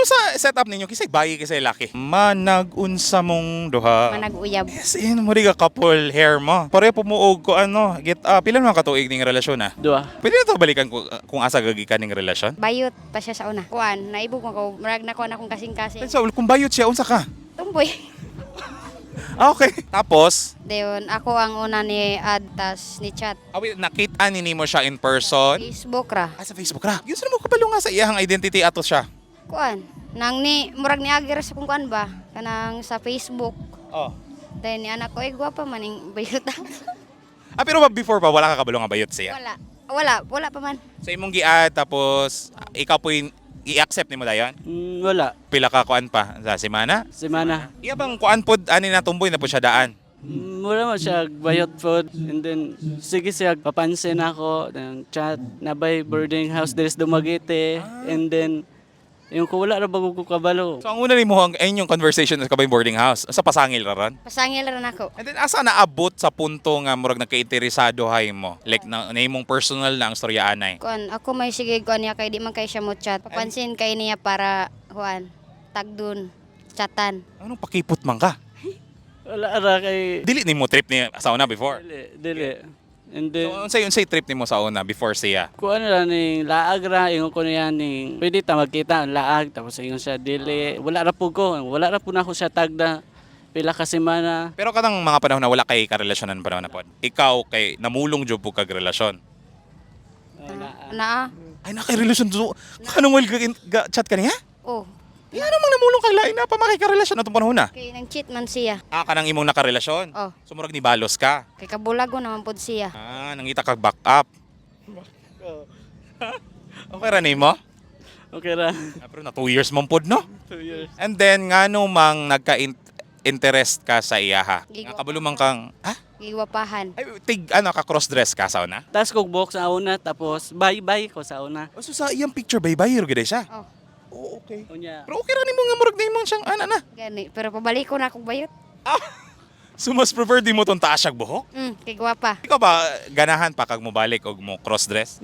sa setup ninyo, kisay bayi, kisay laki? Manag-unsa mong duha. Manag-uyab. Yes, in mo ka couple hair mo. Pareho pumuog ko ano, get up. Pila naman katuig ning relasyon ah? Dua. Pwede na to balikan kung asa gagikan ning relasyon? Bayot pa siya sa una. Kuan, naibog mo ko. Murag na kuan akong kasing-kasing. So, kung bayot siya, unsa ka? Tumboy. Ah, okay. Tapos, Dayon, ako ang una ni add tas ni chat. Wait, nakita ni nimo siya in person? Facebook ra. Ah, sa Facebook ra. Yun sa mo kabalo nga sa iyang identity ato siya. Kuan, nang ni murag ni agi ra sa kung kuan ba kanang sa Facebook. Oh. Then ni anak ko ay gwapa maning bayot. Ah, pero ba before pa wala ka kabalo nga bayot siya? Wala. Wala, wala pa man. Sa imong gi-add, tapos ikaw po yung i-accept nimo dayon? Wala. Pila ka kuan pa sa semana? Semana. Iya bang kuan pod ani na tumboy na po siya daan? Mura mo siya bayot food and then sige siya papansin ako then chat nabay boarding house there's Dumaguete and then yung ko wala ra bago ko kabalo. So ang una nimo ang inyong conversation sa kabay boarding house sa pasangil ra ron. Pasangil ra nako. And then asa naabot sa punto nga murag nagka-interesado hay mo? Like na imong personal na ang storya anay. Kuan, ako may sige kuan niya kay di man kay siya mo chat. Papansin kay niya para kuan, tagdun, chatan. Anong pakipot man ka? Wala ra kay Dili nimo trip ni sa una before. Dili, dili. And then So unsay trip nimo sa una before siya? Kuan ra ning laag ra ingon ko niya ning pwede ta magkita ang laag tapos ingon siya dili wala ra po ko wala ra po na ako siya tagda pila ka semana. Pero kanang mga panahon na wala kay karelasyonan panahon na pod. Ikaw kay namulong jud po kag relasyon. Naa. Ay nakarelasyon so kanong well ga, chat ka niya? Oh, Di ano mang namulong kag lain na pa makikarelasyon atong panahon na. kay nang cheat man siya. Ah, kanang imong nakarelasyon. Oh, So murag ni balos ka. kay kabulago naman pod siya. Ah, nangita kag back up. Okay ra nimo? Okay ra. Ah, pero na 2 years man pod no. 2 years. And then ngano mang nagka-interest ka sa iyaha? Gigo. Nga kabalo man kang ha? Giwapahan. Ay tig ano ka cross dress ka sa una? Tapos kog buhok sa una tapos bye bye ko sa una. O so sa iyang picture bay-bay ra gid siya. Oh, Oo, okay. Unya. Pero okay ra nimo nga murag nimo siyang ana na. Gani, pero pabalik ko na akong bayot. So mas prefer di mo tong taas siyang buhok? Kay gwapa. Ikaw ba ganahan pa kag mobalik og mo cross dress?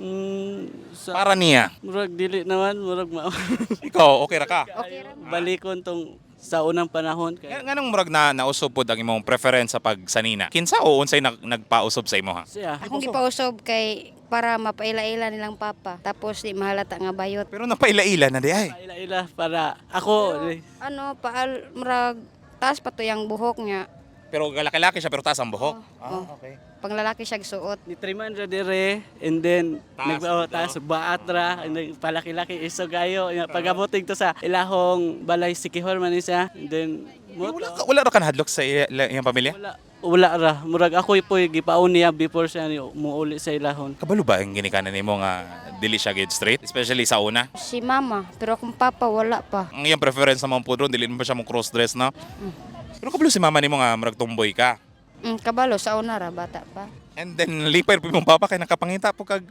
Sa Para niya. murag dili naman murag ma. Ikaw okay ra ka? Okay ra. Balikon tong sa unang panahon kay Nga nganong murag na nausob pod ang imong preference sa pagsanina? Kinsa o unsay nagpausоб sa imo ha? Siya. Akong gipausog kay para mapaila-ila nilang papa. Tapos di mahalata nga bayot. Pero napaila-ila na di ay. Ila-ila para ako Pero, ano, paal murag taas pa to yung buhok niya. Pero galaki-laki siya pero taas ang buhok. Oh, okay. Panglalaki siya gsuot. Ni triman ra dire and then Taas nag oh, dito. taas baat ra and then palaki-laki iso gayo. Pag-aboting to sa ilahong balay Sikihor man ni siya and then Eh, mo wala ka, wala ra ka nahadlok sa iyang pamilya? Wala wala ra murag ako po gipaon niya before siya ni muuli sa ilahon. Kabalo ba ang ginikanan nimo nga dili siya gid straight, especially sa una? Si mama, pero akong papa wala pa. Ang iyang preference naman po doon, dili mo ba siya mo cross dress no? Pero kabalo si mama nimo nga murag tomboy ka. Kabalo sa una ra bata pa. And then lipay po imong papa kay nakapangita po kag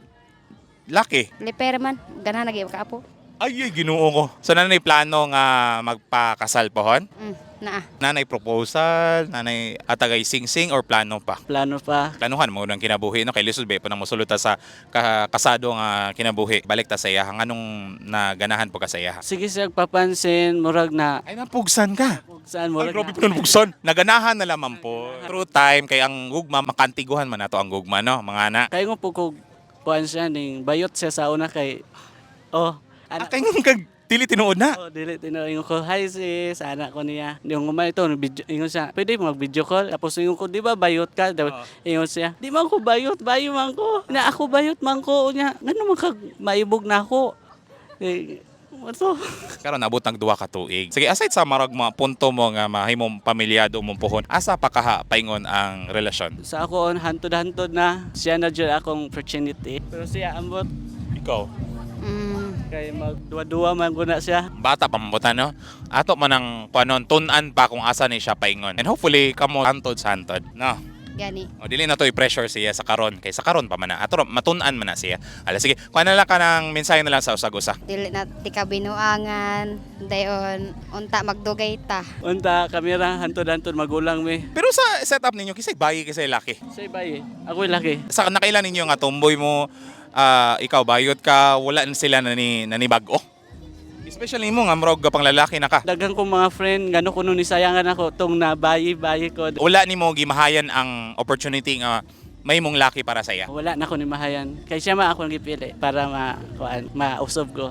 laki. Lipera man, ganahan na gyud ka apo. Ay, ay, ginoo ko. So nanay plano nga magpakasal pohon? Naa. Nanay proposal, nanay atagay sing-sing or plano pa? Plano pa. Planuhan mo ng kinabuhi no kay lisod ba pa nang mosulod ta sa kasado nga kinabuhi. Balik ta sa iya anong naganahan po ka sa iya? Sige siya papansin murag na Ay napugsan ka. saan Ay, murag grabe na, po napugsan. Naganahan na lamang po. True time kay ang gugma makantiguhan man nato ang gugma no mga anak. Kay ngo po kog kuan siya ning bayot siya sa una kay oh Ah, anak kay ngong kag dili tinuod na. Oh, dili tinuod ko, "Hi sis," anak ko niya. Yung umay ito, video, ingon siya, "Pwede mag video call?" Tapos ingon ko, "Di ba bayot ka?" Daw, ingon siya, "Di man ko bayot, bayo man ko." Na ako bayot man ko. Nya, ngano man kag maibog na ako. Eh, what to? Karon nabot ng 2 ka tuig. Sige, aside sa marag mga punto mo nga mahimong pamilyado mong puhon, asa pa kaha paingon ang relasyon? Sa ako, on, hantod-hantod na. Siya na dyan akong opportunity. Pero siya, ambot, Ikaw. Kay magduwa-duwa man ko na siya. Bata pa man no? Ato man ang kuanon tun-an pa kung asa ni siya paingon. And hopefully kamo hantod sa hantod, no? Gani. O dili na to i-pressure siya sa karon kay sa karon pa man na. Ato matun-an man na siya. Ala sige, kuan na lang ka ng mensahe na lang sa usag-usa. Dili na ti ka binuangan, dayon unta magdugay ta. Unta, kamera, hantod-hantod, magulang mi. Pero sa setup ninyo kisay bayi kisay laki. Say bye. Ako'y laki. Sa nakailan ninyo nga tomboy mo, ah, ikaw bayot ka, wala na sila nani nanibag-o. Especially mo nga murag pang lalaki na ka. Daghan kong mga friend, ngano kuno ni sayangan ako tong nabayi-bayi ko. Wala nimo gimahayan ang opportunity nga may mong laki para sa iya. Wala na ko ni mahayan. Kay siya ma ako ang gipili para ma kuan, mausob ko.